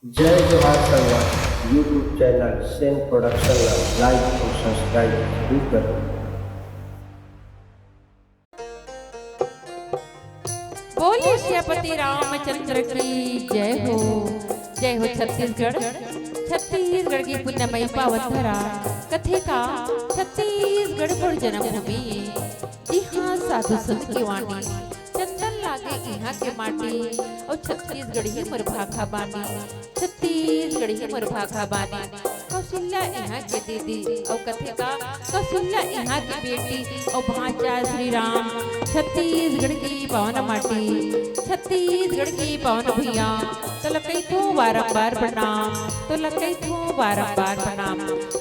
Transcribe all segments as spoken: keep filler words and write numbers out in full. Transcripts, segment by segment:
जय जोहार संगवारी, YouTube चैनल सेन प्रोडक्शन ला लाइक अउ सब्सक्राइब जरूर करो। बोले सियापति रामचंद्र की जय हो। जय हो छत्तीसगढ़। छत्तीसगढ़ की पुण्यमयी पावन धरा, कथे का छत्तीसगढ़ मोर जन्मभूमि। जी हाँ, साधु संत के वाणी, चंदन लागे इहाँ के माटी, अउ छत्तीसगढ़ ही मोर भाखा बानी। छत्तीसगढ़ ही मोर भाखा बानी। कौशल्या इहाँ के दीदी, अउ कथे का कौशल्या इहाँ के बेटी, अउ भांचा श्री राम छत्तीसगढ़ की पावन माटी, छत्तीसगढ़ की पावन भुइयां, तोला कहिथों बारंबार प्रणाम, तोला कहिथों बारंबार प्रणाम।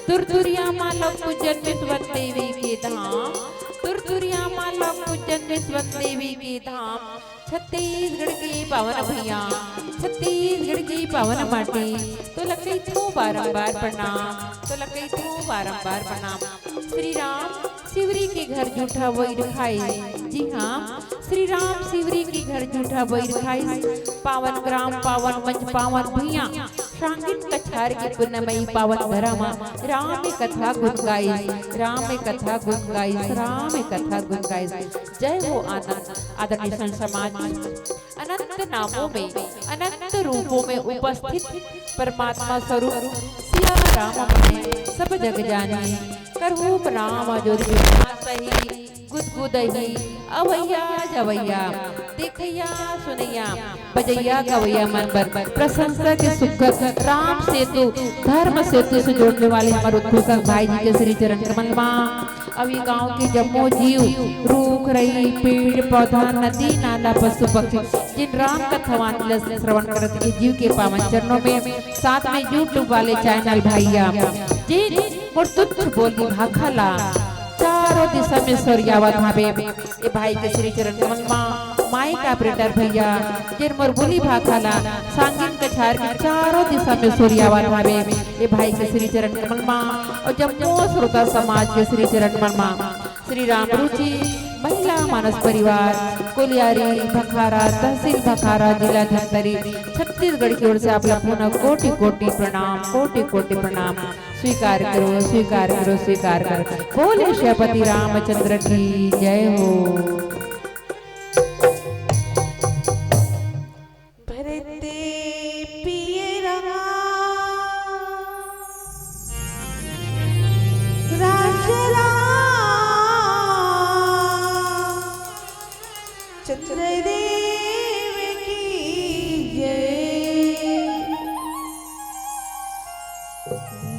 तुरतुरिया माँ लव पूजन विश्वत देवी के धाम, तुरतुरिया माँ लव पूजन विश्वत देवी के धाम। छत्तीसगढ़ के पावन भुइयां, छत्तीसगढ़ के पावन माटी, तोला कहिथों बारंबार प्रणाम, तोला कहिथों बारंबार प्रणाम। श्री राम शिवरी के घर जूठा वैर खाइस, जी हाँ, श्री राम शिवरी के घर जूठा वैर खाइस। पावन ग्राम, पावन मंच, पावन भुइयां, सांगिन कछार के पुनमई पावन धरा म राम कथा गुन गाइस, राम कथा गुन गाइस, राम कथा गुन गाइस। जय हो आनंद। आदरणीय संत समाज, अनंत नामों में, अनंत रूपों में उपस्थित परमात्मा स्वरूप सिया राम मन सब जग जानी। करहु प्रणाम जोर विघ्न सही गुदगुदही अवैया जवैया, देखैया सुनैया, बजैया गवैया मन बर प्रशंसा के सुग्घर राम सेतु, धर्म सेतु से जोड़ने वाले हमर उत्तुलक भाई जी के श्री चरण कमल मा। अउ ये गांव के जम्मो जीव, रूख रई, पेड़ पौधा, नदी नाला, पशु पक्षी, जिन राम कथावान ल श्रवण करत के जीव के पावन चरणों में, साथ में YouTube वाले चैनल भैया जिन मोर तुच्छ बोली भाखा ला चारों दिशा में सोरियावत हावे। ए भाई के श्री चरण कमल मा, माइक ऑपरेटर भैया, जेन मोर बोली भाखा ला सांगिन कछार के चारों दिशा में सोरियावत हावे। ए भाई के श्री चरण कमल मा, अउ जम्मो श्रोता समाज के श्री चरण कमल मा, श्री राम रुचि महिला मानस परिवार, कोलियारी भखारा, तहसील भखारा, जिला धमतरी, छत्तीसगढ़ की ओर से आप लोग पुनः कोटि कोटि प्रणाम, कोटि कोटि प्रणाम। स्वीकार करो, स्वीकार करो, स्वीकार करो। बोले सियापति रामचंद्र की जय हो। भरते पियरा राज राम चंद्रदेव की जय।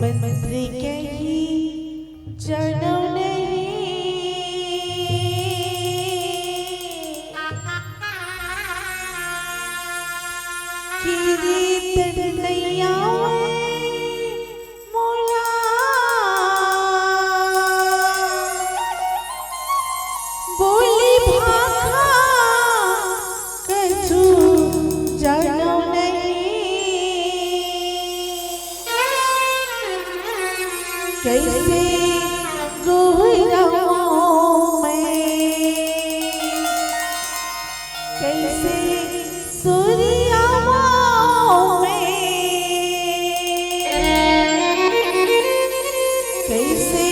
मंत्र कहीं जानो नहीं, कीर्तन नैया मोला बोली भाखा कछु जानो नहीं। कैसे गोहराऊं मैं, कैसे सुरियाऊं मैं, कैसे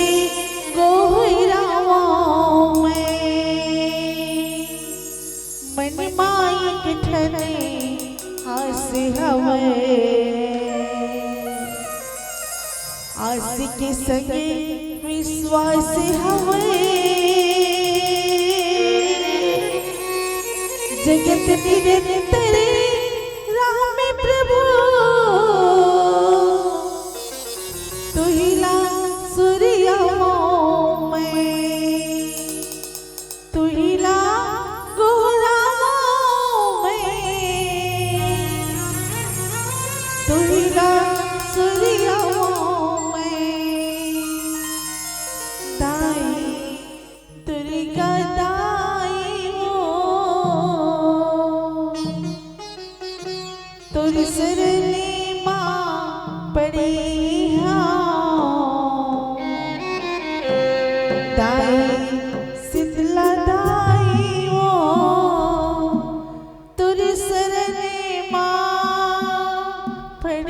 गोहराऊं मैं। मन मा एक ठन आस हवय, आस के संगे विश्वास हवय। जगत निरंतर राम प्रभु, तुहिला सुरियावों मैं। तुहिला गोहरावों मैं, तुहिला सुरियावों मैं। दाई दुर्गा दाई वो, तोर सरने मा पड़े हंव। दाई शीतला दाई वो, तोर सरने मा पड़े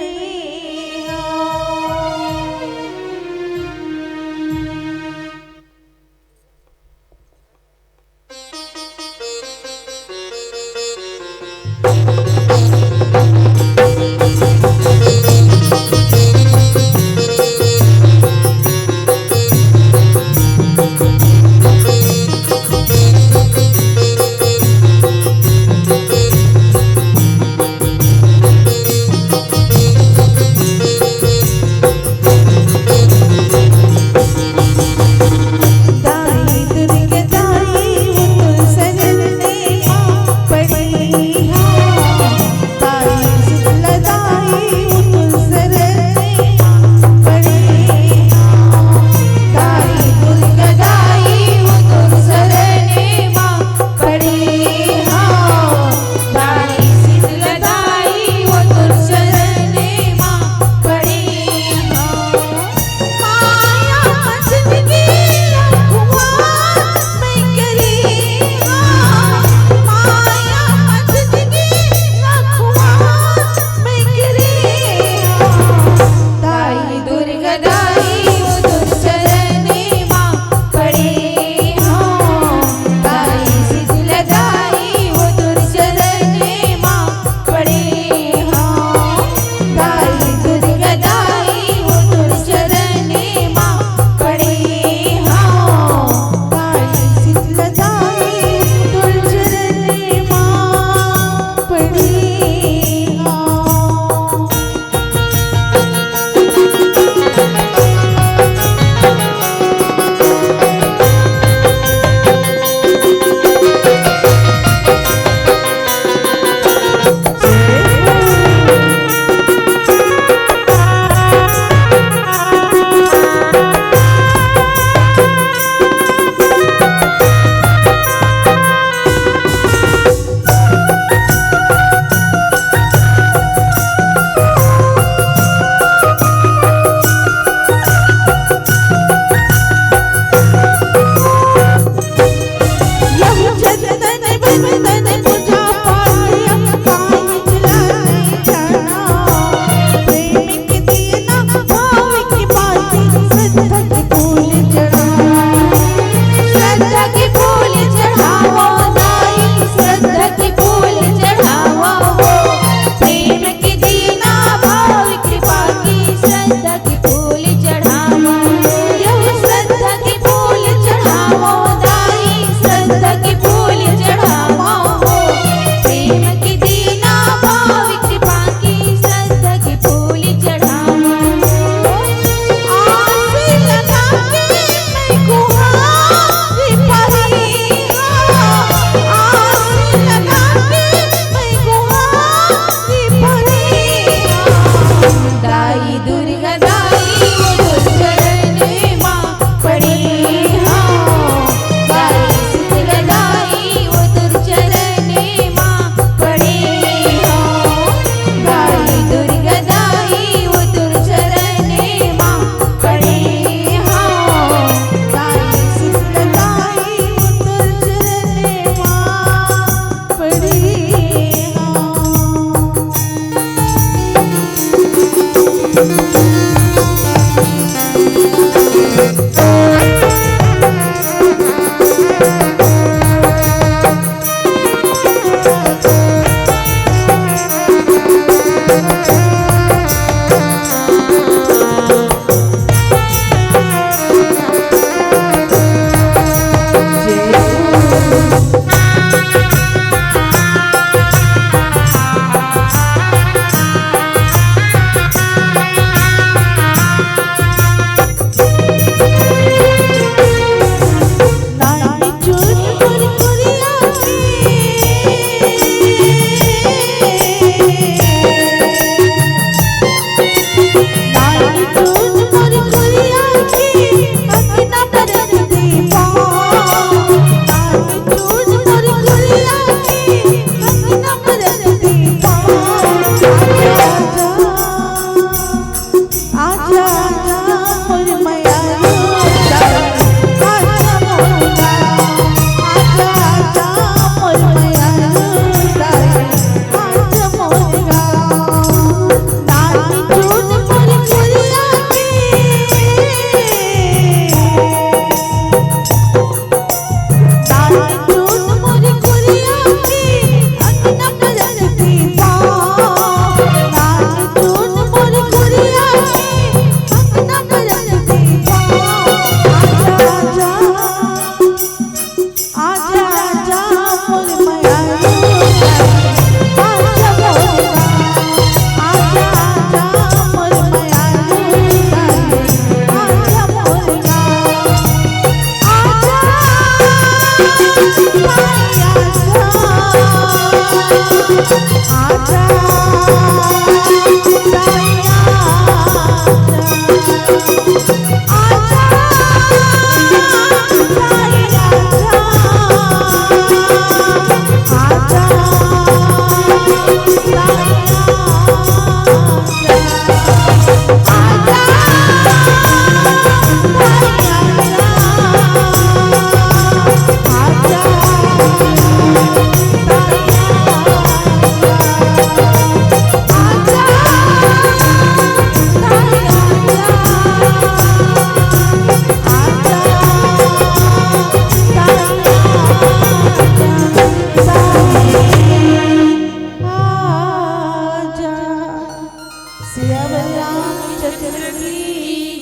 रामचंद्र की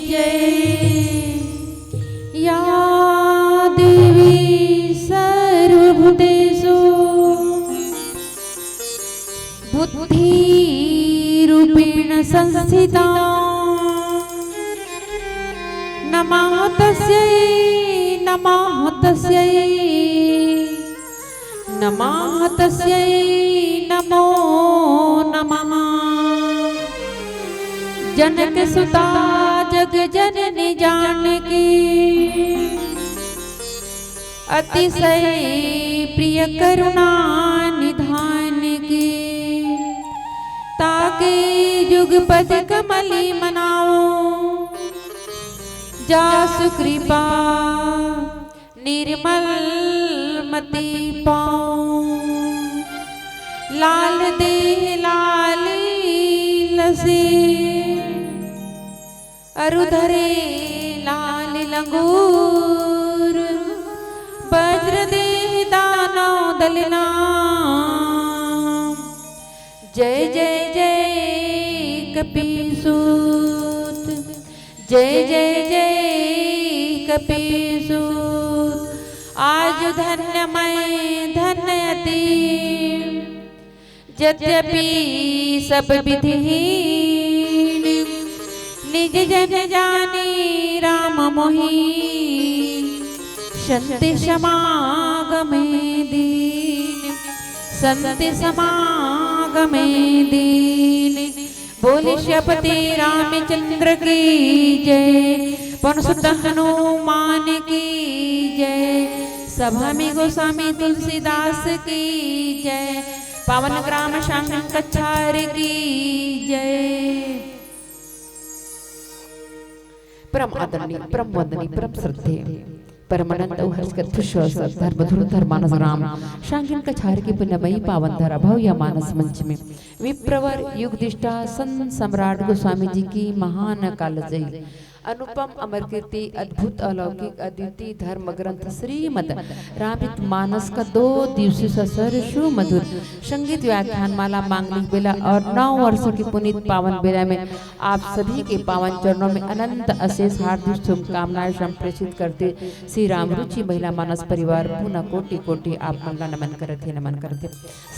जय। या देवी सर्वभूतेषु बुद्धिरूपेण संस्थिता। नमः तस्यै, नमः तस्यै, नमः तस्यै, नमो नमः। जनक सुता जग जननी जानकी, अतिशय प्रिय करुणा निधान की। ताके युगपद कमली मनाओ, जासु कृपा निर्मल मति पाओ। लाल देह लाल लसे, अरु धरे लाल लंगूर। वज्र देह दानव दलना, जय जय जय कपीसूत। जय जय जय कपीसूत। आज धन्य मैं धन्य अति, यद्यपि सब विधिहीन। निज जन जानी राम मोहि, संत समागमे दीन। संत समागमे दीन। बोले सियापति रामचंद्र की जय, पवन सुत हनुमान की जय, सभा में गोस्वामी तुलसीदास की जय, पावन ग्राम सांगन कछार की जय। परम आदरणीय, परम वंदनीय, परम श्रद्धेय, परमानंद अउ हर्ष कर खुश अवसर धर्म धुरंधर मानस ग्राम सांगन कछार के पुण्यमयी पावन धरा भव्य मानस मंच में विप्रवर युगदिष्टा संत सम्राट गोस्वामी जी की महान कालजयी अनुपम अमर कीर्ति, अद्भुत अलौकिक अद्वितीय धर्म ग्रंथ श्रीमद रामचरित मानस का दो दिवसीय ससर सुमधुर संगीत व्याख्यान माला मांगलिक बेला और नौ वर्षों की पुनीत पावन बेला में आप सभी के पावन चरणों में अनंत अशेष हार्दिक शुभकामनाएं संप्रेषित करते श्री रामरुचि महिला मानस परिवार पुनः कोटि कोटि आप मन ला नमन करत हे, नमन करत हे।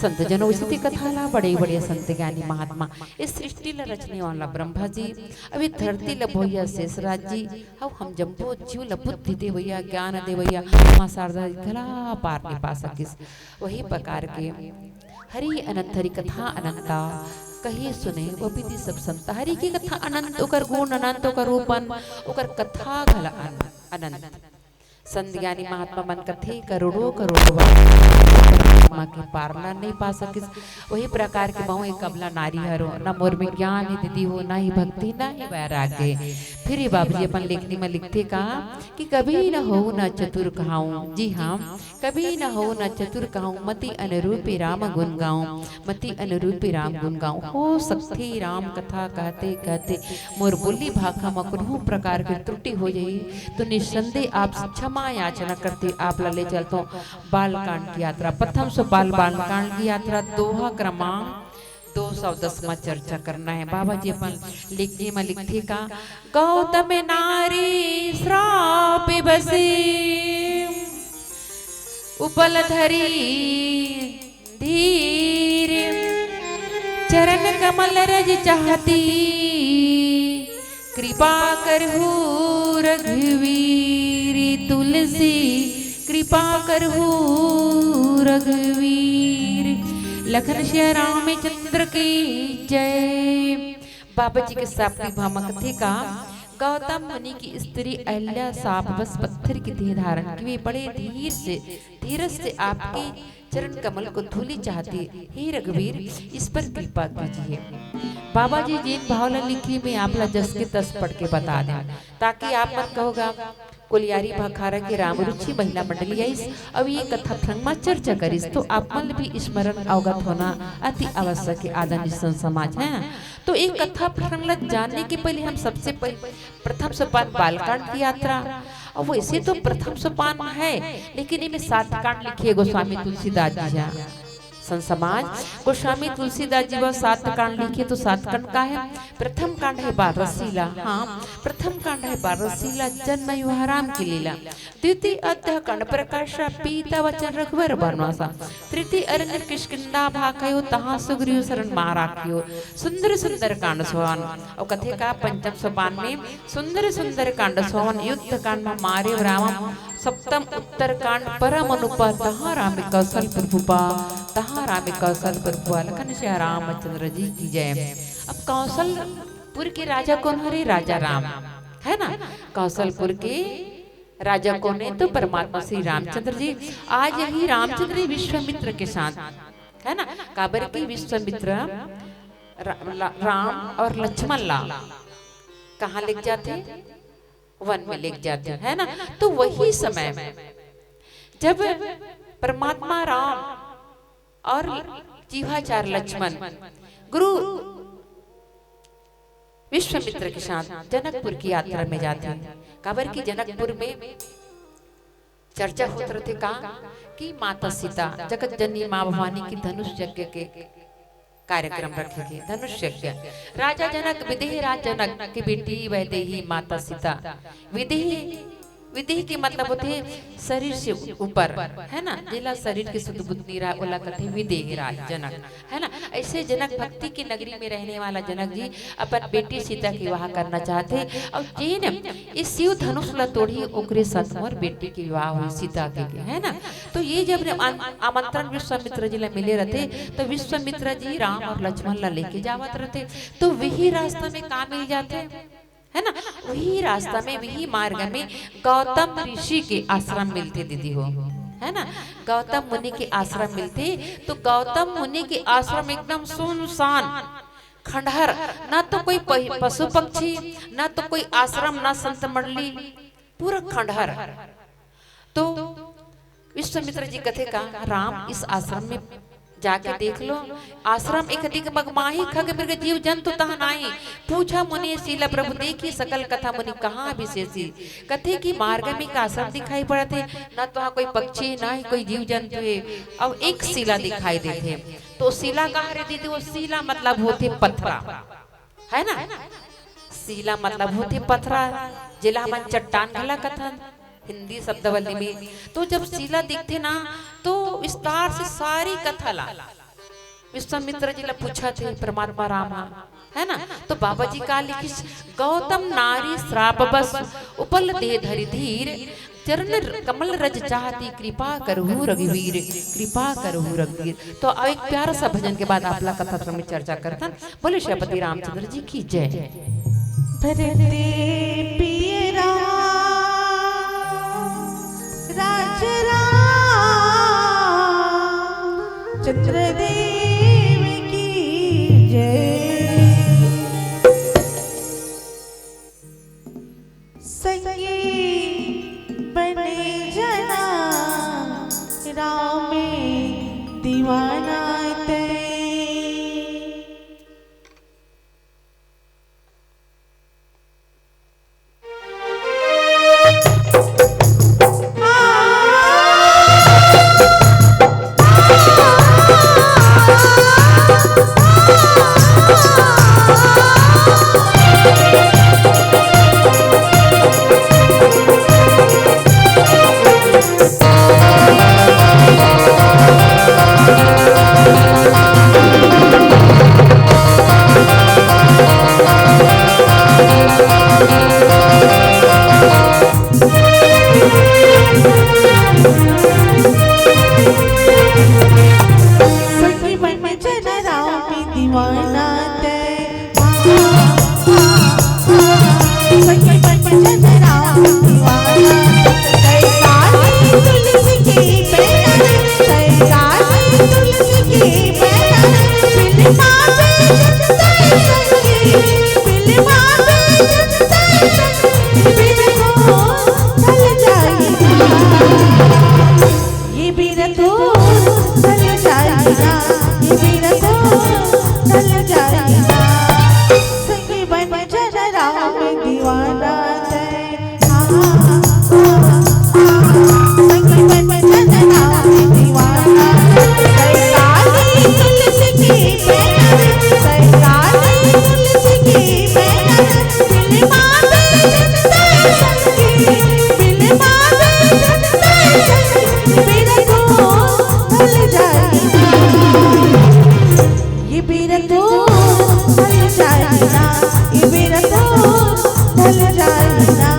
संत जनों, इसी कथा ला बड़े बड़े संत ज्ञानी महात्मा, इस सृष्टि ला रचने वाला ब्रह्मा जी, अभी धरती ला भोइया शेषराज जी, अउ हम जम्मो जीव ला बुद्धि देवैया, ज्ञान देवैया माँ शारदा जी घला पार नहीं पा सकिस। वही प्रकार के हरि अनंत हरि कथा अनंता, कही सुने वो विधि सब संता। हरि की कथा अनंत, ओकर गुण अनंत, ओकर रूपन, ओकर कथा घला अन-, अनंत। संत ज्ञानी महात्मा मन कथे करोड़ों करोड़ों बार परमात्मा के पार ला नहीं पा सकिस। वही प्रकार के महूँ एक अबला नारी हरो, न मोर में ज्ञान हे दीदी हो, न ही भक्ति, न ही वैराग्य। फिर ये बाबूजी अपन लेखनी में लिखथे का कि कभी न हो न चतुर कहाऊं। जी हाँ, कभी न हो न चतुर कहाऊं, मति अनुरूपी राम गुण गाऊं, मति अनुरूपी राम गुण गाऊं। हो सकथे राम कथा कहते कहते मोर बोली भाखा म कोनो प्रकार के त्रुटि हो जाही, तो निस्संदेह आप से क्षमा याचना करते आप ला ले चलतों बालकांड की यात्रा। प्रथम सोपान बालकांड की यात्रा, दोहा क्रमांक दो सौ दस में चर्चा करना है। बाबा जी अपन लेखनी में लिखथे का, गौतम नारी श्राप बसे उपल धरी धीर, चरण कमल रज चाहती, कृपा करहु रघुवीर। तुलसी कृपा करहु रघुवीर। लखन सिया रामचंद्र की जय। बाबा जी के साप्ती भामा कथे का, गौतम मुनि की स्त्री अहल्या साप बस पत्थर की देह धारण की, वे बड़े धीर से, धीरज से आपके चरण कमल को धूली चाहती, हे रघुवीर, इस पर कृपा कीजिए। बाबा जी जिन भाव ला लिखी, मैं आप ला जस के तस पढ़ के बता दें, ताकि आप मन कहोगा, कोलियारी भाखारा के रामरुचि महिला मंडली आइस, अउ ये कथा प्रसंग मा चर्चा करिस, तो आप मन भी स्मरण अवगत होना अति आवश्यक है। आदरणीय संत समाज है, तो एक कथा प्रसंग ला जानने के पहले हम सबसे पहले प्रथम सोपान बालकांड की यात्रा, और वैसे तो प्रथम सोपान है, लेकिन इमे सात कांड लिखे गोस्वामी तुलसीदास जी हैं। संत समाज, गोस्वामी तुलसीदास जी बर सात कांड लिखे, तो सात कांड का हे? प्रथम कांड हे बारहसीला। हाँ, प्रथम कांड हे बारहसीला, जन्म हुआ राम की लीला। द्वितीय अध्याय कांड प्रकाशा, पिता वचन रघुबर बनवासा। तृतीय अरण्य किष्किंधा भाखयो, तहाँ सुग्रीव शरण मा राखियो। सुंदर सुंदर कांड सोहन। अउ कथे का पंचम सोपान में सुंदर सुंदर कांड सोहन, युद्ध कांड मा मारे रावण, सप्तम उत्तर कांड परम अनुपा, तहाँ रामे कौशलपुर भूपा, तहाँ रामे कौशलपुर भूपा। लखन सिया रामचंद्र जी की जय। अब कौशलपुर के राजा कोन हरे? राजा राम, है ना? कौशलपुर के राजा कोन हे? तो परमात्मा श्री रामचंद्र जी। आज यही रामचंद्र जी विश्वामित्र के साथ, है ना? काबर के विश्वामित्र रा-, ला-, राम और लक्ष्मण ला कहाँ लेके जाथे? वन में लेके जाथे, है ना? तो वही समय जब परमात्मा राम और जीवाचार लक्ष्मण गुरु विश्वामित्र के साथ जनकपुर की यात्रा में जाथे, काबर कि जनकपुर में चर्चा होत रथे का कि माता सीता, जगत जननी माँ भवानी की धनुष यज्ञ के कार्यक्रम रखे थे, धनुष यज्ञ। राजा जनक, विदेह राज जनक की बेटी वैदेही माता सीता। विदेह, विदेह के मतलब होथे शरीर से ऊपर, है ना? जेला शरीर के सुध बुध नइ रहय, ओला कथे विदेह राज जनक, है ना? ऐसे जनक, भक्ति की नगरी में रहने वाला जनक जी अपन बेटी सीता के विवाह करना चाहथे। और जेन ये शिव धनुष ला तोड़ही, ओकरे साथ मोर बेटी के विवाह होही सीता के, है ना? तो ये जब आम-, आमंत्रण विश्वामित्र जी ला मिले रथे, तो विश्वामित्र जी राम और लक्ष्मण ला लेके जावत रथे। तो वही रास्ता में का मिल जाथे, है ना? वही रास्ता में, वही मार्ग में गौतम ऋषि के आश्रम मिलथे दीदी हो, है ना? गौतम मुनि के आश्रम मिलथे। तो गौतम मुनि के आश्रम एकदम सुनसान, खंडहर, ना तो कोई प-, पशु पक्षी, ना तो कोई आश्रम, ना संत मंडली, पूरा खंडहर। तो विश्वामित्र जी कथे का, राम, इस आश्रम में जाके देख लो, आश्रम एकाधिक मगमाही, खग मृग जीव जंतु तहाँ नाही, पूछा मुनि शीला प्रभु देखी, सकल कथा मुनि कहा विशेषी। कथे कि मार्ग में एक आश्रम दिखाई पड़त हे, ना तो वहाँ कोई पक्षी, ना ही कोई जीव जंतु हे, अउ एक शीला दिखाई देथे। तो शीला का हरे दीदी? वो शीला मतलब होथे पथरा, है ना? शीला मतलब होथे पथरा, जेला हमन चट्टान घला कथन हिंदी शब्दावली में। तो जब शीला दिखथे ना, तो विस्तार से सारी कथा ला विश्वामित्र जी ला पूछथे परमात्मा राम ह, है ना? तो बाबा जी का लिखिस, गौतम नारी श्राप बस उपल दे धरि धीर, चरण कमल रज चाहती कृपा करहु रघुवीर, कृपा करहु रघुवीर। तो अब एक प्यारा सा भजन के बाद आप ला कथा में चर्चा करतन। बोले श्रीपति रामचंद्र जी की जय। भरते पिय राम, राज राम, चंद्र देव की जय। संगी बने जना राम दीवाना तै। सखी बन जन राम दीवाना तै। सखी बन जन राम दीवाना तै। तुलसी के पैना रे, तुलसी के पैना रे। बिन मांगे जब तै संगी, बिन मांगे जब तै संगी। ये बेरा तो ढल जाए ना।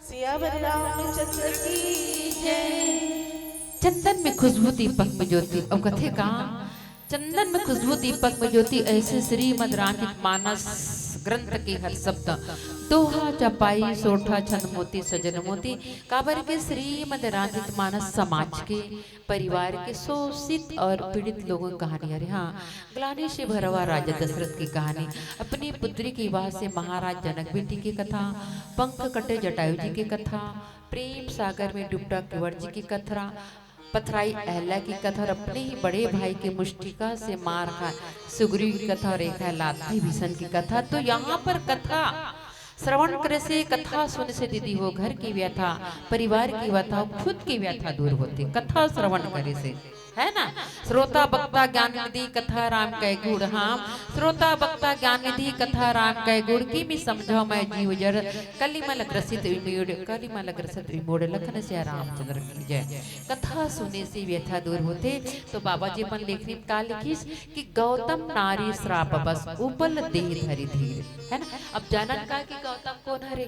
सियावर रामचंद्र की जय। चंदन में खुशबू दीपक में ज्योति। अब कथे का, चंदन में खुशबू दीपक में ज्योति, ऐसे श्रीमद् रामचरित मानस ग्रंथ के हर शब्द दोहा चपाई सोरठा छंद मोती सजन मोती। काबर के श्रीमद् रामचरित मानस समाज के, परिवार के शोषित और पीड़ित लोगों की कहानी हरे। हाँ, ग्लानि से भरा हुआ राजा दशरथ की कहानी, अपनी पुत्री के विवाह से महाराज जनक बेटी की कथा, पंख कटे जटायु जी की कथा, प्रेम सागर में डूबता कुंवर जी की कथा, पथराई अहल्या की कथा और अपने ही बड़े भाई के मुष्टिका से मार खाए सुग्रीव की कथा और एक है लात विभीषण की कथा। तो यहाँ पर कथा श्रवण करे से, कथा सुने से दीदी हो, घर की व्यथा, परिवार की व्यथा, खुद की व्यथा दूर होती कथा श्रवण करे से, है ना? श्रोता वक्ता ज्ञान निधि कथा राम कै गुण। हाँ, श्रोता वक्ता ज्ञान निधि कथा राम कै गुण, किमि समझौं मैं जीव जड़, कलिमल ग्रसित विमूढ़, कलिमल ग्रसित विमूढ़, लखन सिया रामचंद्र की जय। कथा सुने से व्यथा दूर होथे। तो बाबा जी अपन लेखनी में का लिखिस कि गौतम नारी श्राप बस उपल देह धरि धीर, है ना? अब जानन का कि गौतम कोन हरे,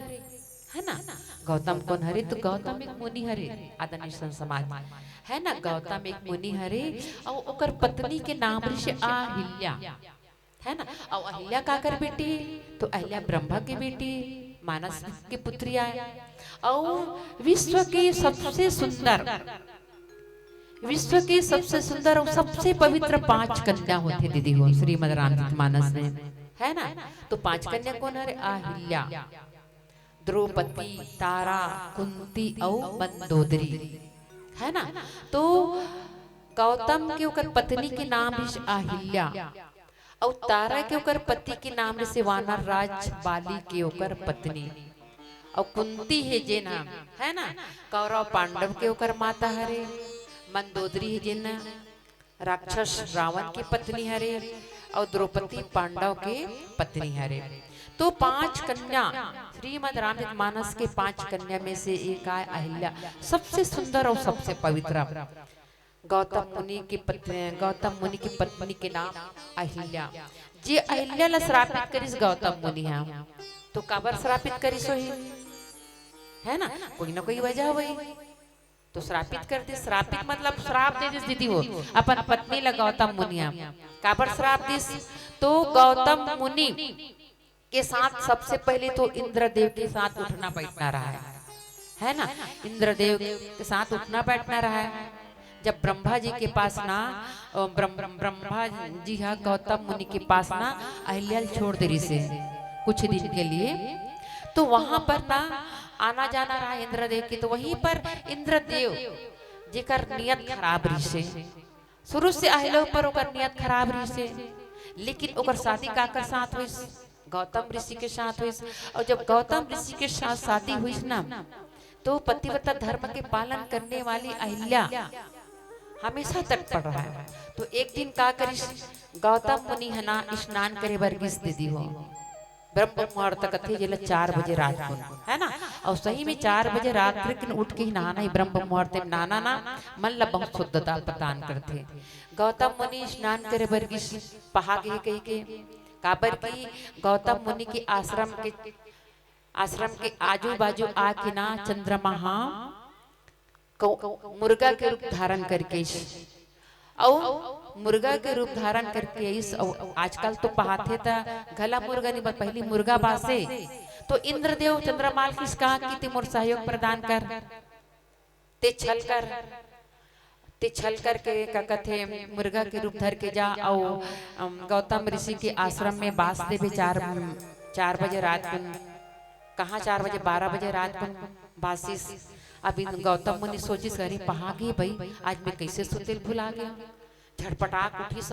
है ना? गौतम कोन हरे? तो गौतम एक मुनि हरे, आदरणीय संत समाज, है ना? गौतम एक मुनि हरे और ओकर पत्नी के नाम रिहिसे अहिल्या, है ना? और अहिल्या काकर बेटी? तो अहिल्या ब्रह्मा के बेटी, मानस के पुत्री आय। और विश्व के सबसे सुंदर, विश्व के सबसे सुंदर और सबसे पवित्र पांच कन्या होथे दीदी हो श्रीमद रामचरित मानस में, है ना? तो पांच कन्या कोन हरे? अहिल्या, द्रौपदी, तारा, कुंती और मंदोदरी, है ना? तो गौतम के ओकर पत्नी के नाम रिहिस अहिल्या, और तारा के ओकर पति के नाम रिहिसे वानर राज बाली के ओकर पत्नी, और कुंती हे जेन ह, है ना, कौरव पांडव के ओकर माता हरे, मंदोदरी हे जेन ह राक्षस रावण की पत्नी हरे, और द्रौपदी पांडव के पत्नी हरे। तो पांच कन्या, श्रीमद रामचरित मानस के पांच कन्या में से एक आय अहिल्या, सबसे सुंदर और सबसे पवित्र। गौतम मुनि की पत्नी, गौतम मुनि की पत्नी के नाम अहिल्या। जे अहिल्या ला श्रापित करिस गौतम मुनि ह, तो काबर श्रापित करिस होही, है ना? कोई ना कोई वजह होही। तो श्रापित कर दिस। श्रापित मतलब श्राप दे दिस दीदी हो अपन पत्नी ला गौतम मुनि ह। काबर श्राप दिस? तो गौतम मुनि के साथ सबसे पहले तो इंद्रदेव के साथ उठना बैठना रहा है, है ना? इंद्रदेव के साथ उठना बैठना रहा है। जब ब्रह्मा जी के पास ना, अ, ब्रह्म-, ब्रह्मा जी ह गौतम मुनि के पास ना अहिल्या ल छोड़ दे रिहिसे कुछ दिन के लिए, तो वहां पर ना आना जाना रहा इंद्रदेव के, तो वहीं पर इंद्रदेव जेकर नियत खराब रिहिसे, शुरू से अहिल्या ऊपर ओकर नियत खराब रिहिसे, लेकिन ओकर शादी काकर साथ होइस? गौतम ऋषि के साथ होइस। और जब गौतम ऋषि के साथ शादी होइस ना, तो पतिव्रता धर्म के पालन करने वाली अहिल्या हमेशा तटपट रहा है। तो एक दिन का करिस, गौतम मुनि ह ना स्नान करे बर गिस दीदी हो, ब्रह्म मुहूर्त कथे जेला चार बजे रात कुन, है ना? और सही में चार बजे रात्रि कुन उठ के ही नहाना ही, ब्रह्म मुहूर्त में नहाना ना मन ला बहुत शुद्धता प्रदान करथे। गौतम मुनि स्नान करे बर गिस, पहा गे कहि के, काबर कि गौतम मुनि के आश्रम के, आश्रम के आजू बाजू आके ना चंद्रमा ह कौ-, मुर्गा के रूप धारण करके आइस। अउ मुर्गा के रूप धारण करके आइस। अउ आजकल तो पहाथे त घला मुर्गा नहीं, बर पहली मुर्गा बासे। तो इंद्रदेव चंद्रमा ल किस कहा कि ते मोर सहयोग प्रदान कर, ते छल कर, ते छल करके का कथे, मुर्गा के रूप धर के जा अउ, अम, गौतम ऋषि के आश्रम में बास देबे चार, चार बजे रात कुन। कहाँ चार बजे, बारह बजे रात कुन बासिस। अब इन गौतम मुनि सोचिस, "अरे पहा गे भाई, आज मैं कैसे सुतेल भुला गया।" झटपटाक उठिस,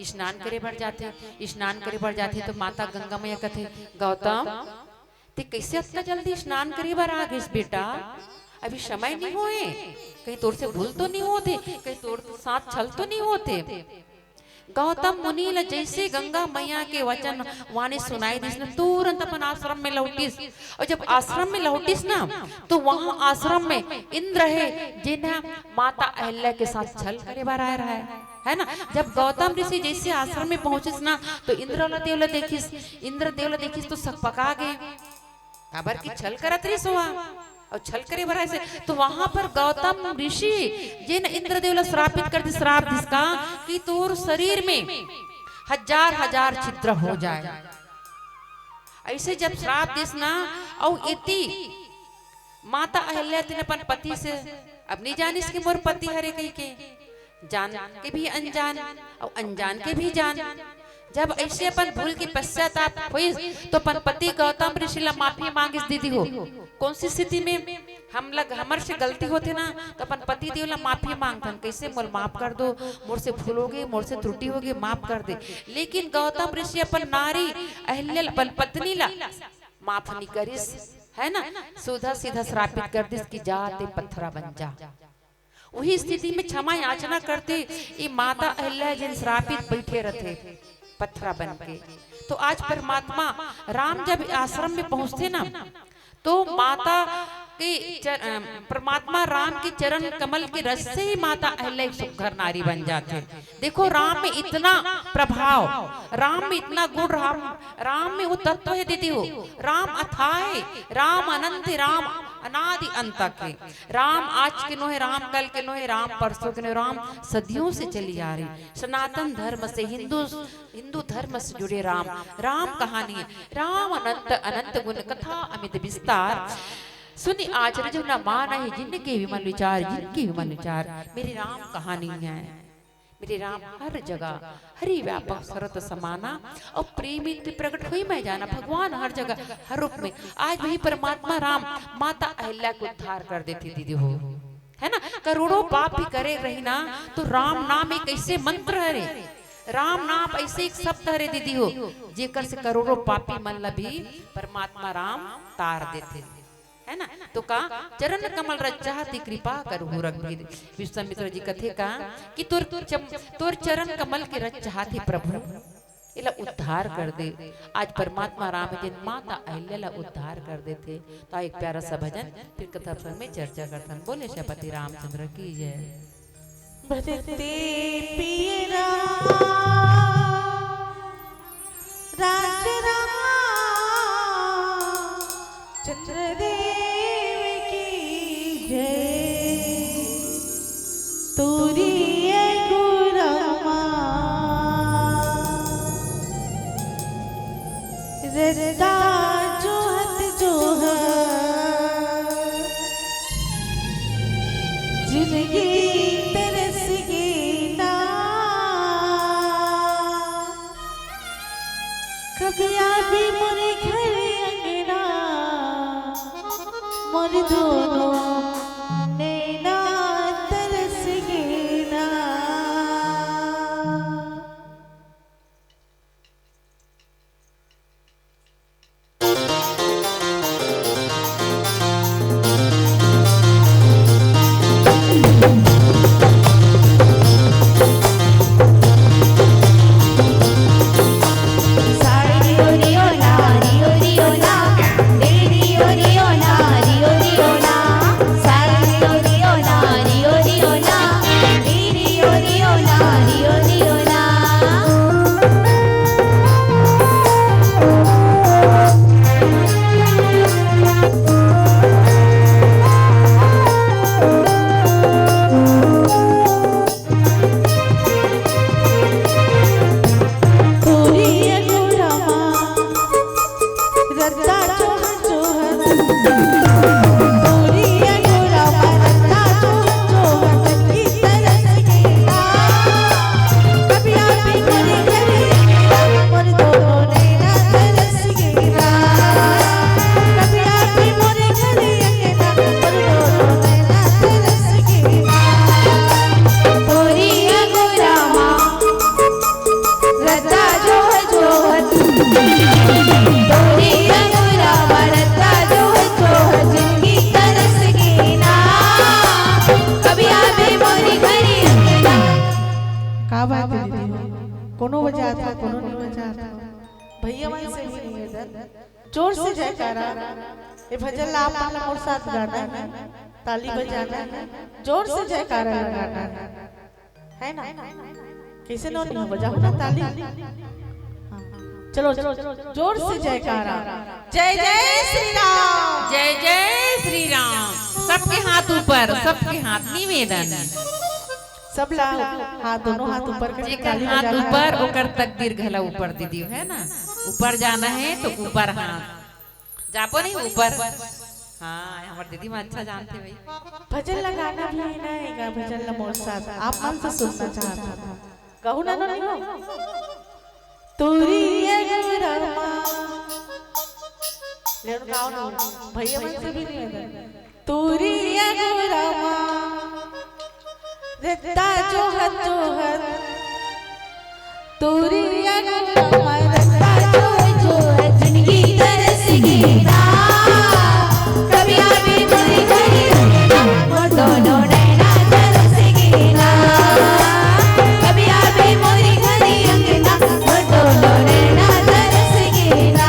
स्नान करे बर जाथे। स्नान करे बर जाथे तो माता गंगा मैया कथे, "गौतम, ते कैसे अतना जल्दी स्नान करे बर आ गिस बेटा? अभी समय नहीं होए, कहीं तोर से भूल तो नहीं होते, कहीं तोर साथ छल तो नहीं होते?" गौतम मुनि ल जैसे गंगा मैया के वचन वाणी सुनाई दिस न, तुरंत अपन आश्रम में लौटिस। और जब आश्रम में लौटिस ना, तो वहां आश्रम में इंद्र हे, जेन ह माता अहिल्या के साथ छल करे बर आए रहा है, है ना? जब गौतम ऋषि जैसे आश्रम में पहुंचिस ना, तो इंद्र वाला देव ला देखिस, इंद्र देव ला देखिस तो सकपका गे, काबर कि छल करत रहिस ओहा, और छल करे बर आइस। तो वहां पर गौतम ऋषि जेन इंद्रदेव ला श्रापित कर दिस, श्राप दिस का कि तोर शरीर में हजार हजार छिद्र हो जाए। ऐसे जब श्राप दिस ना, अउ एती माता अहिल्या तेन अपन पति से, अब नहीं जानिस कि मोर पति हरे कहि के, जान के भी अनजान, अउ अनजान के भी जान। जब ऐसे अपन भूल के पश्चाताप होइस, तो अपन पति गौतम ऋषि ला माफी मांगिस दीदी हो। कौन सी स्थिति में? हम लग, हमर से गलती होथे ना, तो अपन पति देव ला माफी मांगथन, "कैसे मोल माफ कर दो, मोर से भूल होगे, मोर से त्रुटि होगे, माफ कर दे।" लेकिन गौतम ऋषि अपन नारी अहिल्या, अपन पत्नी ला माफ नहीं करिस, है ना? सुधा सीधा श्रापित कर दिस कि "जा ते पत्थरा बन जा।" वही स्थिति में क्षमा याचना करते, ये माता अहिल्या जिन श्रापित बैठे रहते पत्थरा बन के। तो आज परमात्मा राम जब आश्रम में पहुंचते ना, तो माता के चर-, अ, परमात्मा राम के चरण कमल के रस से ही माता अहिल्या एक सुघर नारी बन जाते। देखो, राम में इतना प्रभाव, राम में इतना गुण, राम, राम में वो तत्व है दीदी हो। राम अथाह, राम अनंत, राम अनादि अंत के। राम आज के नोहे, राम कल के नोहे, राम परसों के नोहे, राम सदियों से चली आ रही। सनातन धर्म से, हिंदू, हिंदू धर्म से जुड़े राम, राम कहानी है। राम अनंत अनंत गुण कथा अमित विस्तार। सुनि आचरज न मानहि जिनके विमल विचार, जिनके विमल विचार। मेरी राम कहानी है। मेरे राम हर जगह, हरि व्यापक सरत समाना, अउ प्रेम इनके प्रगट होई मैं जाना, भगवान हर जगह, हर रूप में। आज वही परमात्मा राम माता अहिल्या को उद्धार कर देते दीदी हो, है ना? करोड़ों पाप भी करे रही ना, तो राम नाम एक ऐसे मंत्र हरे, राम नाम ऐसे एक शब्द हरे दीदी हो, जेकर से करोड़ों पापी मन ला भी परमात्मा राम तार देते। है ना? तो का चरण कमल रज चाहत ही कृपा करहु रघुवीर। विश्वामित्र जी कथे का कि तोर चम-, तोर चरण कमल के रज चाहत ही प्रभु, एला उद्धार कर दे। आज परमात्मा राम जिन माता अहिल्या ला उद्धार कर देथे। तो एक प्यारा सा भजन, फिर कथा प्रसंग में चर्चा करथन। बोले श्रीपति रामचंद्र की जय। भरते पिय राम राज राम चंद्र देव की जय। तोरी ए गुरमा रता जोहत जोहत जिनगी तरस गे ना। कभी आबे मोरे घर अंगना, मोर दोनों नैना तरस गे ना। का बात है दीदी हो? कोनो बजात हो, कोनो नहीं बजात हो। भैया मन से भी निवेदन, जोर से जयकारा। ये भजन ला आप मन ला मोर साथ गाना है, ताली बजाना है, जोर से जयकारा लगाना है, है ना? कैसे नो नहीं बजाओ ना ताली। हाँ। चलो, चलो, जोर से जयकारा। जय जय श्री राम। जय जय श्री राम। सबके हाथ ऊपर, सबके हाथ निवेदन। सब ला हाथ, दोनों हाथ ऊपर करके जेकर ताली हाथ बजाना ऊपर, है। ओकर तकदीर घला ऊपर दीदी, है ना? ऊपर जाना है तो ऊपर हाथ। जाबो नहीं ऊपर। हाँ, हमर दीदी में अच्छा जानते भाई। भजन लगाना भी है ना, एगा भजन ला मोर साथ आप मन से सुनना चाहत हूँ। कहू ना, ना, नहीं हो। तोरी ए गुरमा। ले उन गाओ ना, भैया मन से भी निवेदन। तोरी अगोरा मा रद्दा जोहत जोहत, तोरी अगोरा मा रद्दा जोहत जोहत, जिनगी तरस गे ना। कभी आबे मोरी घरी अंगना, मोर दोनों नैना तरस गे ना। कभी आबे मोरी घरी अंगना, मोर दोनों नैना तरस गे ना।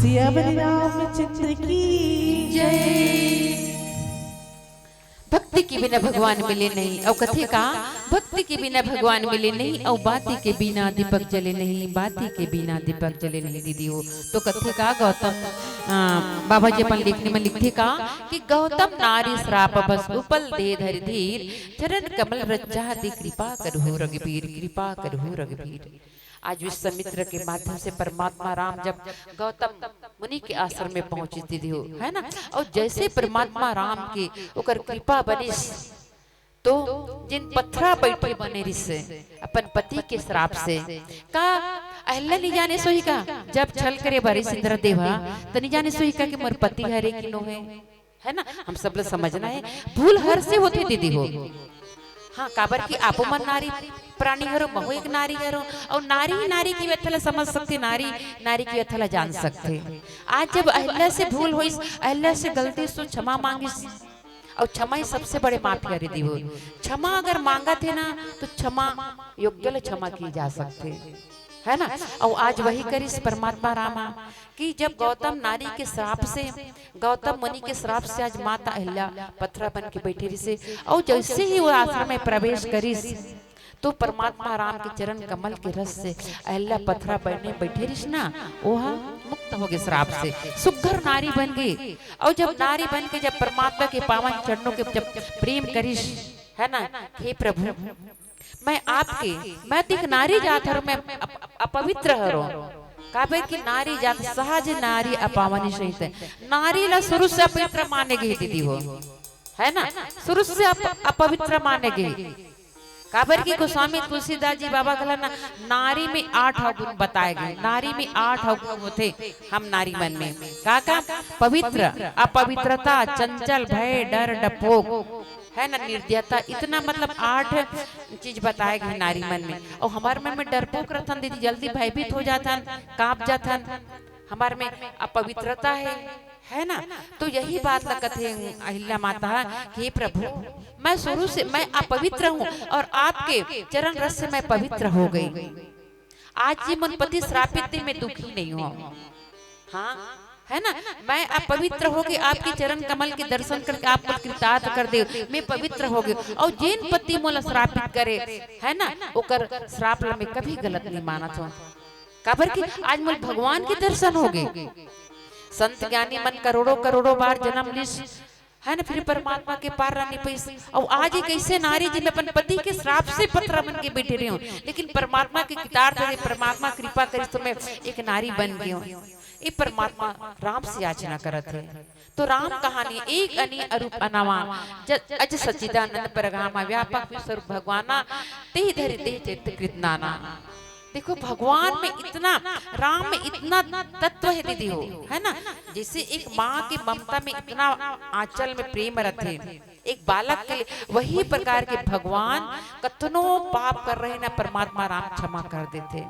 सिया बलि रामचंद्र की जय। भक्ति के बिना भगवान मिले नहीं, अउ कथे का, भक्ति के बिना भगवान मिले नहीं, अउ बाती के बिना दीपक जले नहीं, बाती के बिना दीपक जले नहीं दीदी हो। तो कथे का गौतम, अ, बाबा जी अपन लेखनी में लिखथे का कि गौतम नारी श्राप बस उपल दे धरि धीर, चरण कमल रज चाहत कृपा करहु रघुबीर, कृपा करहु रघुबीर। आज विश्वामित्र के माध्यम से परमात्मा राम जब गौतम मुनि के आश्रम में पहुंचिस दीदी हो, है ना, और जैसे परमात्मा राम के ओकर कृपा बनिस, तो जेन पथरा बइठे बने रिहिस अपन पति के श्राप से, का अहिल्या नी जाने सोही का? जब छल करे बर रिहिस इंद्रदेव ह, त नी जाने सोही का कि मोर पति हरे कि नो हे, है ना? हम सब ल समझना हे, भूल हर से होथे दीदी हो। हाँ, काबर कि आपो मन नारी प्राणी हरो, महू एक नारी हरो, और नारी ही नारी की व्यथा ल समझ सकथे, नारी नारी की व्यथा ल जान सकथे। आज जब अहिल्या से भूल होइस, अहिल्या से गलती से क्षमा मांगिस, और क्षमा ही सबसे बड़े माफी हरे दीदी हो। क्षमा अगर मांगत हे ना, तो क्षमा योग्य ल क्षमा की जा सकथे, है ना? और आज वही करिस परमात्मा रामा कि जब गौतम नारी के श्राप से, गौतम मुनि के श्राप से आज माता अहिल्या पथरा बन के बइठे रिहिस हे, और जैसे ही वो आश्रम में प्रवेश करिस, तो परमात्मा राम के चरण कमल के रस से अहिल्या पथरा बने बइठे रिहिस ना, ओहा मुक्त हो गे श्राप से, सुग्घर नारी बन गे। और जब नारी बन के जब परमात्मा के पावन चरणों के जब प्रेम करिस, है ना, हे प्रभु, मैं आपके, मैं तो एक नारी जात हरों, मैं अप-, अपवित्र हरों, काबर कि नारी जात सहज नारी अपावनी सहित। नारी ला शुरू से अपवित्र माने गे दीदी हो, है ना, शुरू से अप-, अपवित्र माने गे। काबर कि गोस्वामी तुलसीदास जी बाबा कहला ना, नारी में आठ अवगुण बताए गे, नारी में आठ अवगुण होथे। हम नारी मन में का का? पवित्र, अपवित्रता, चंचल, भय, डर, डरपोक, है ना, निर्दयता, इतना मतलब आठ चीज बताए गे नारी मन में। और हमर मन में डरपोक रथन दीदी, जल्दी भयभीत हो जाथन, कांप जाथन, हमर में अपवित्रता हे, है ना? तो यही बात ल कथे अहिल्या माता कि हे प्रभु, मैं शुरू से मैं अपवित्र हूँ और आपके चरण रस से मैं पवित्र हो गई। आज ये मन पति श्रापित थे, मैं दुखी नहीं हूँ। हाँ, है ना? मैं अपवित्र हो गई, आपके चरण कमल के दर्शन करके आप मुझे कृतार्थ कर दे, मैं पवित्र हो गई। और जेन पति मोला श्रापित करे, है ना, ओकर श्राप ला मैं कभी गलत नहीं मानत हूँ। काबर कि आज मोला भगवान के दर्शन हो गए। संत ज्ञानी मन करोड़ों करोड़ों बार जन्म लिस, है ना, फिर परमात्मा के पार ला नी पइस। और आज एक ऐसे नारी जी, मैं अपन पति के श्राप से पथरा बन के बैठे रही हूँ, लेकिन परमात्मा के कृतार्थ दे, परमात्मा कृपा करिस तो मैं एक नारी बन गई हूँ। ये परमात्मा राम से याचना करत हे। तो राम कहानी एक अनी अरूप अनावा, ज-, अज सच्चिदानंद परगामा, व्यापक विश्व रूप भगवाना, तेहि धरि तेहि चरित कृत नाना। देखो, भगवान में इतना, राम में इतना तत्व है दीदी हो, है ना? जैसे एक माँ की ममता में इतना आंचल में प्रेम रहते, एक बालक के लिए, वही प्रकार के भगवान कतनो पाप कर रहे ना, परमात्मा राम क्षमा कर देथे।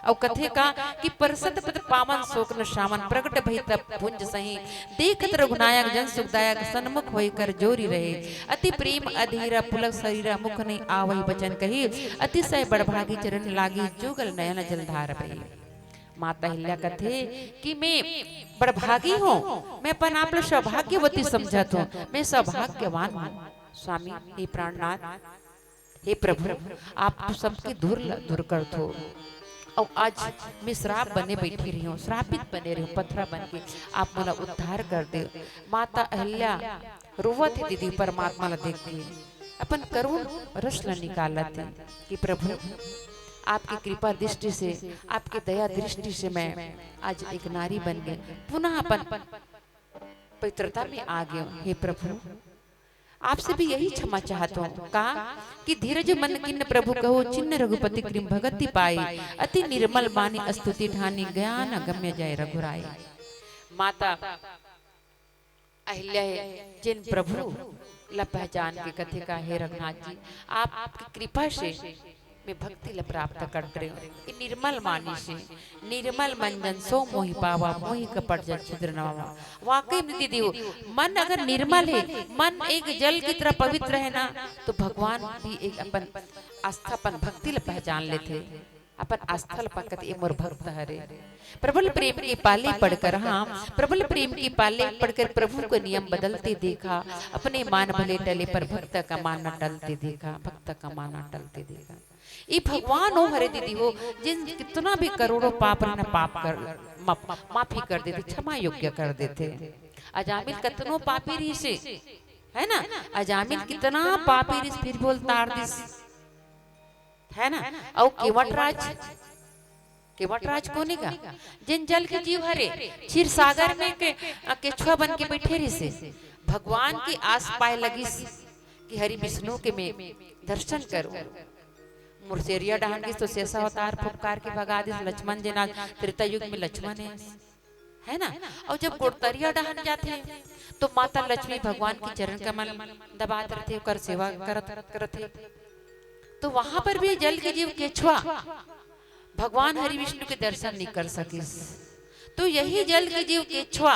अउ कथे का कि परसत पद पावन सोक न सावन, प्रगट भई तब पुंज सही, देखत रघुनायक जन सुखदायक, सन्मुख होई कर जोरी रहे। अति प्रेम अधीरा पुलक शरीरा, मुख नहीं आवहि बचन कही, अतिशय बड़भागी चरण लागी, जुगल नयन जलधार बही। माता अहिल्या कथे कि मैं बड़भागी हूँ, मैं अपन आप ला सौभाग्यवती समझत हूँ, मैं सौभाग्यवान हूँ। स्वामी, हे प्राणनाथ, हे प्रभु, आप तो सबके दूर ल-, दूर करथो। अउ आज मैं श्राप बने बैठी रही हूँ, श्रापित बने रही हूँ, पथरा बन के आप मोला उद्धार कर दे। माता अहिल्या रोवत हे दीदी, परमात्मा ला देख के अपन करुण रस ला निकालत हे कि प्रभु, आपकी कृपा दृष्टि से, आपकी दया दृष्टि से मैं आज एक नारी बन गई, पुनः अपन पवित्रता में आ गई हूँ। हे प्रभु, आपसे भी यही क्षमा चाहत हूँ का कि धीरज मन किन्न प्रभु कहो, चिन्न रघुपति कृम भगति पाई, अति निर्मल बानी स्तुति ठानी, ज्ञान गम्य जाय रघुराई। माता अहिल्या हे, जेन प्रभु ला पहचान के कथे का, हे रघुनाथ जी, आपकी कृपा से मैं भक्ति ला प्राप्त कर रहे हूँ। ये निर्मल मानिस हे, निर्मल मन जन सो मोहि पावा, मोहि कपट जन छिद्र नवावा। वाकई में दीदी हो, मन अगर निर्मल हे, मन एक जल की तरह पवित्र हे ना, तो भगवान भी एक अपन आस्था, अपन भक्ति ला पहचान लेथे। अपन आस्था ल पाकत, ए मोर भक्त हरे। प्रबल प्रेम के पाले पड़कर, हाँ, प्रबल प्रेम के पाले पड़कर प्रभु को नियम बदलते देखा। अपने मान भले टले पर भक्त का मान न टलते देखा, भक्त का मान न टलते देखा। ये भगवान ओ हरे दीदी हो, जेन कितना भी करोड़ों पाप रहना, पाप कर, माफ, माफी कर देथे, क्षमा योग्य कर देथे। अजामिल कतनो पापी रिहिसे, है ना? अजामिल कितना पापी रिहिस, फिर भी ओला तार दिस, है ना? अउ केवट राज, केवट राज कोन हे गा? जेन जल के जीव हरे, क्षीर सागर में के, अ, केछुआ बन के बइठे रहिसे। भगवान के आस पाए लगिस कि हरि विष्णु के मैं दर्शन करूं। मुरसेरिया डहन गिस तो शेष अवतार फुफकार के भगा दिस लक्ष्मण, जेन आज त्रेता युग में लक्ष्मण हे, है ना? अउ जब गोड़तरिया डहन जाथे तो माता लक्ष्मी भगवान के चरण कमल दबात रथे, ओकर सेवा करत रथे। तो वहां पर भी जल के जीव केछुआ भगवान हरि विष्णु के दर्शन नहीं कर सकिस। तो यही जल के जीव केछुआ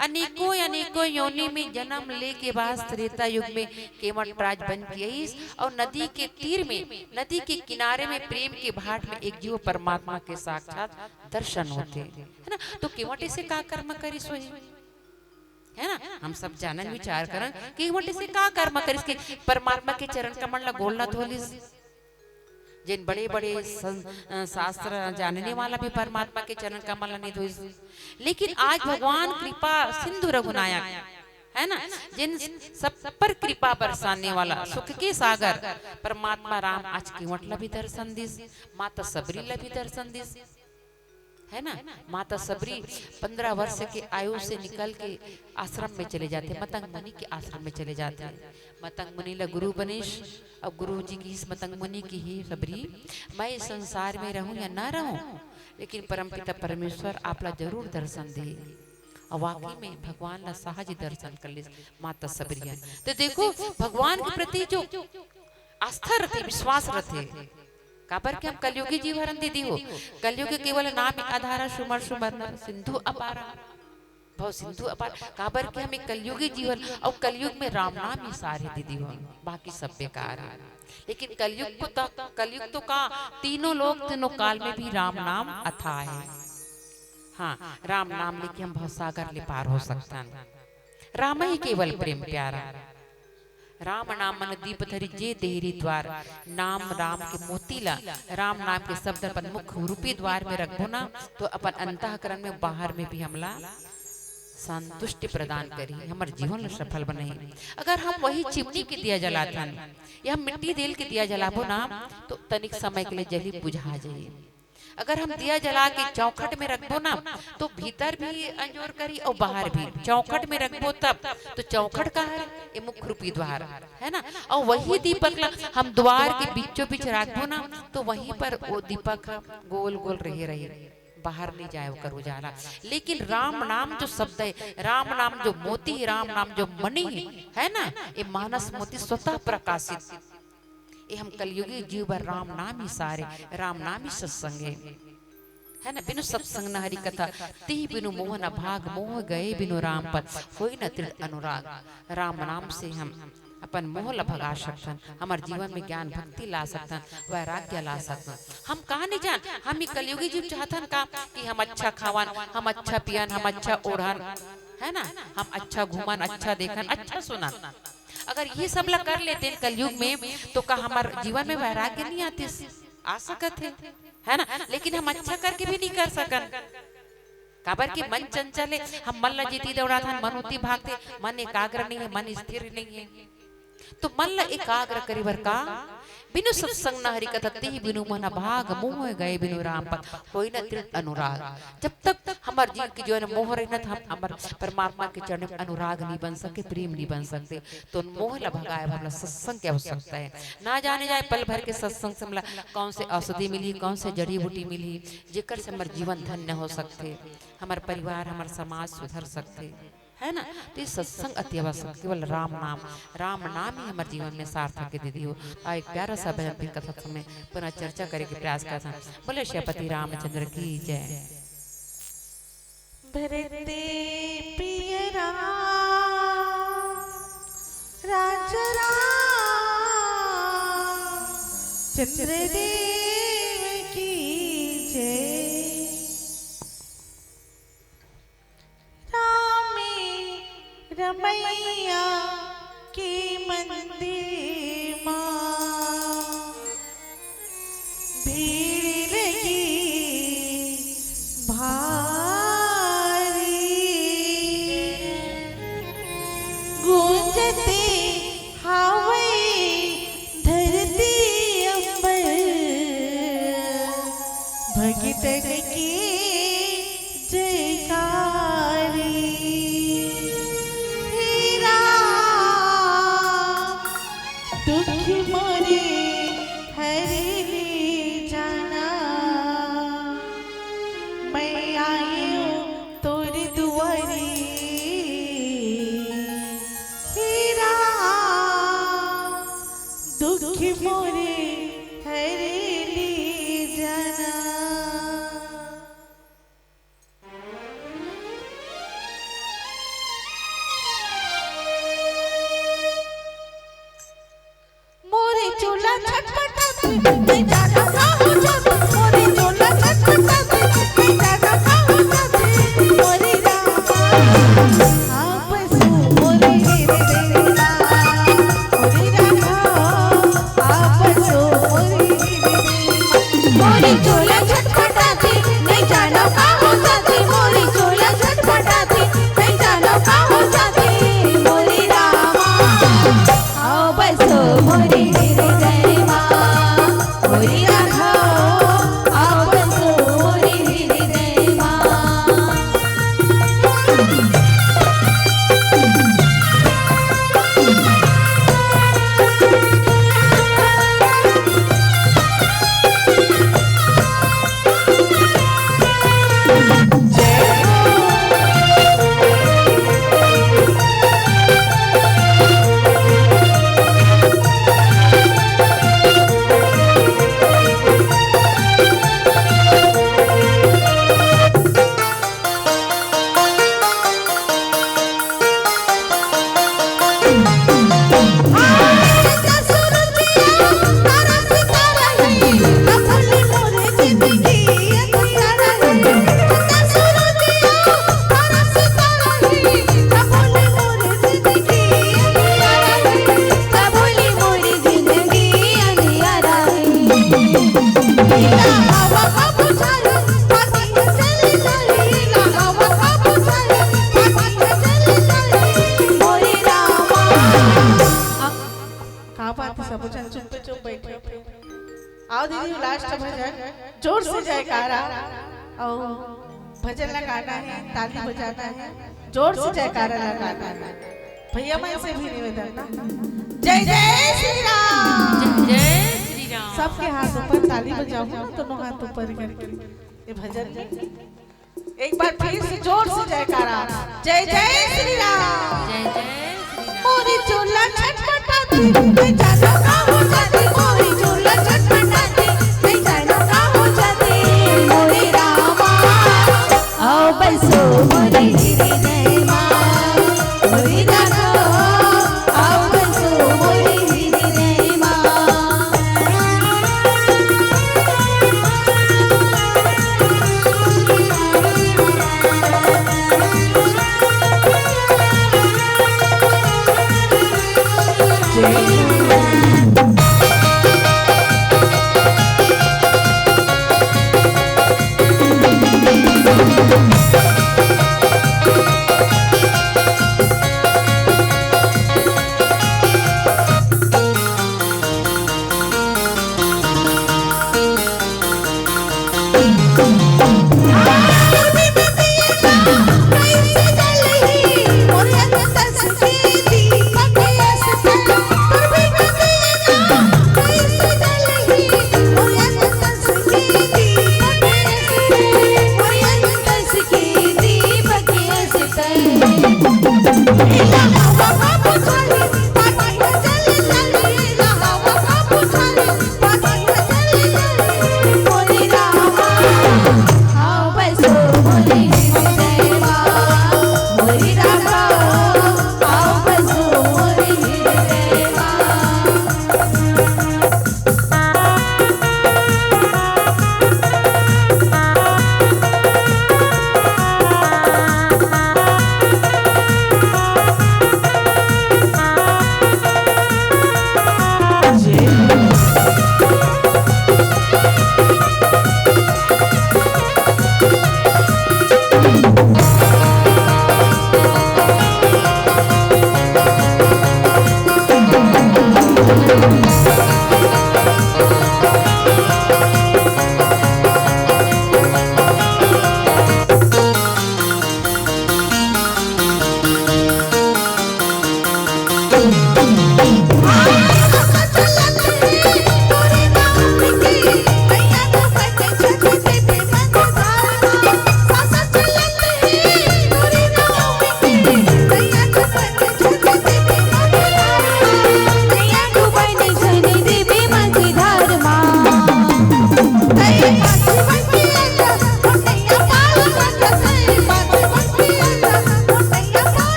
अनेकों अनेकों योनि में जन्म लेके बाद त्रेता युग में केवट राज बन के आइस। अउ नदी के तीर में, नदी के किनारे में प्रेम के भाट में एक जीव परमात्मा के साक्षात दर्शन होथे, है ना? तो केवट से का कर्म करिस होही, है ना? हम सब जानन, विचार करन कि केवट से का कर्म करिस कि परमात्मा के चरण कमल ला, गोड़ ला धो लिस। जेन बड़े-बड़े सं-, अ, शास्त्र जानने वाला भी परमात्मा के चरण कमल ला नहीं धोइस। लेकिन आज भगवान कृपा सिंधु रघुनायक, है ना, जेन सब पर कृपा बरसाने वाला, सुख के सागर परमात्मा राम आज केवट ला भी दर्शन दिस, माता सबरी ला भी दर्शन दिस, है ना? माता सबरी पंद्रह वर्ष के आयु से निकल के आश्रम में चले जाथे, मतंग मुनि के आश्रम में चले जाथे। मतंग मुनि ला गुरु बनिस, अउ गुरु जी किहिस मतंग मुनि कि हे सबरी, मैं इस संसार में रहूं या ना रहूं, लेकिन परमपिता परमेश्वर आप ला जरूर दर्शन दे। अउ वाकई में भगवान ला सहज दर्शन कर लिस माता सबरी ह। तो देखो, भगवान के प्रति जो आस्था रथे, विश्वास रथे, काबर के हम कलयुगी जीव हरन दीदी हो। कलयुग के केवल नाम एक आधार है, सुमर सुमर नर सिंधु अपार। भव सिंधु अपार, काबर के हम एक कलयुगी जीव हरन, अउ कलयुग में राम नाम ही सार हे दीदी हो, बाकी सब बेकार है। लेकिन कलयुग को तो, कलयुग तो का, तीनों लोक तीनों काल में भी राम नाम अथाह है। हाँ, राम नाम लेके हम भवसागर ले पार हो सकथन। राम ही केवल प्रेम प्यारा। राम नाम मन दीप धरी जे देहरी द्वार। नाम राम के मोती ला, राम नाम के शब्द अपन मुख रूपी द्वार में रखबो ना, तो अपन अंतःकरण में, बाहर में भी हमला संतुष्टि प्रदान करही, हमर जीवन ला सफल बनाही। अगर हम वही चिमनी के दिया जलाथन या हम मिट्टी तेल के दिया जलाबो ना, तो तनिक समय के लिए जली बुझा जाही। अगर हम दिया जला के चौखट में रखबो ना, तो भीतर भी अंजोर करी अउ बाहर भी। चौखट में रखबो तब तो चौखट का हरे, ये मुख रूपी द्वार है ना। अउ वही दीपक ला हम द्वार के बीचों बीच रखबो ना, तो वहीं पर वो दीपक ह गोल गोल रहे रही, बाहर नहीं जाए ओकर उजाला। लेकिन राम नाम जो शब्द है, राम नाम जो मोती है, राम नाम जो मणि है, है ना, ये मानस मोती स्वतः प्रकाशित। ये हम कलयुगी जीव बर राम नाम ही सार हे, राम नाम ही सत्संग हे, है ना। बिनु सत्संग न हरि कथा, तिहि बिनु मोह न भाग, मोह गए बिनु राम पद, होई न दृढ़ अनुराग। राम नाम से हम अपन मोह ला भगा सकथन, हमर जीवन में ज्ञान भक्ति ला सकथन, वैराग्य ला सकथन। हम का नहीं जान, हम ये कलयुगी जीव चाहथन का कि हम अच्छा खावन, हम अच्छा पियन, हम अच्छा ओढ़न, है ना, हम अच्छा घूमन, अच्छा देखन, अच्छा सुनन। अगर ये सब ला कर लेते हैं कलयुग में, तो का हमर जीवन में वैराग्य नहीं आतिस? आ सकत हे, है ना? लेकिन हम अच्छा करके भी नहीं कर सकन, काबर कि मन चंचल हे। हम मन ला जिती दौड़ाथन, मन उती भागथे, मन एकाग्र नहीं है, मन स्थिर नहीं है। तो मन ला एकाग्र करे बर का? बिनु सत्संग न हरि कथा, तिहि बिनु मोह न भाग, मोह गए बिनु राम पद, होई न दृढ़ अनुराग। जब तक हमर जीव के जीवन में मोह रही ना, तो हम हमर परमात्मा के चरण में अनुराग नहीं बन सकते, प्रेम नहीं बन सकते। तो मोह ला भगाए बर हमला सत्संग के आवश्यकता है। ना जाने जाए पल भर के सत्संग से हमला कौन से औषधि मिलही, कौन से जड़ी बूटी मिलही, जेकर से हमर जीवन धन्य हो सकथे, हमर परिवार, हमर समाज सुधर सकथे, है ना। तो ये सत्संग अति आवश्यक, केवल राम नाम, राम नाम ही हमर जीवन में सार्थक हे दीदी हो। आ एक प्यारा सा भजन भी कथा समय पुनः चर्चा करे के प्रयास करथन। बोले श्रीपति रामचंद्र की जय। भरते पिय राम, राजा राम चंद्र देव की जय। रामे रमैया के मंदिर मा भीड़ लगी भारी। गूंजते हावै धरती अंबर, भगत आयो तोर दुआरी, हे राम, दुख मोरे हरे ले जाना। मोरे चोला छटपटाथे, नइ जानो का हो जाथे। मोरे चोला छटपटाथे, नइ जानो का हो जाथे। मोरे रामा, आप सो मोरे हृदय मा। मोरे रामा, आप सो मोरे हृदय मा। मोरे चोला छटपटाथे, नइ जानो का हो जाथे। मोरे चोला छटपटाथे, नइ जानो का हो जाथे। मोरे रामा, आओ बसो मोरे हृदय मा, मोरे राघव, आओ बसो मोरे हृदय मा। का बात है, सबो झन चुप्पे चुप बैठे हो। आओ दीदी, लास्ट भजन, जोर से जयकारा। अउ भजन लगाना है, ताली बजाना है, जोर से जयकारा लगाना है। भैया मन से भी निवेदन ना, जय जय श्री राम। जय जय श्री राम। सबके हाथ ऊपर, ताली बजाओ ना, दोनों हाथ ऊपर करके ये भजन में। एक बार फिर से जोर से जयकारा। जय जय श्री राम। जय जय श्री राम। मोरी चोला छटपटाथे, मैं जानो का हो जाथे। मोरी चोला छटपटाथे, मैं जानो का हो जाथे। मोरे रामा, आओ बसो मोरे हृदय मा। मोरे राघव, आओ बसो मोरे हृदय मा।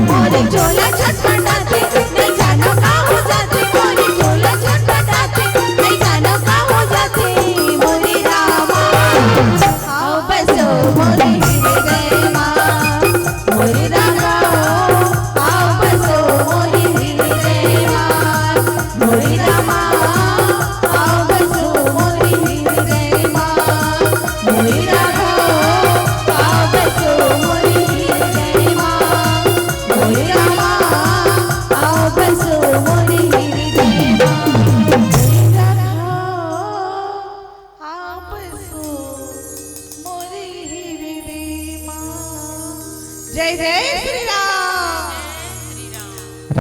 मोरी चोला छटपटाथे, नहीं जानो का हो जाथे, मोरी चोला छटपटाथे, नहीं जानो का हो जाथे, मोरी रामा। आओ बसो मोरी हृदय मा, मोरी रामा, आओ बसो मोरी हृदय मा, मोरी रामा, आओ बसो मोरी हृदय मा, मोरी रामा, आओ बसो मोरी हृदय मा, मोरी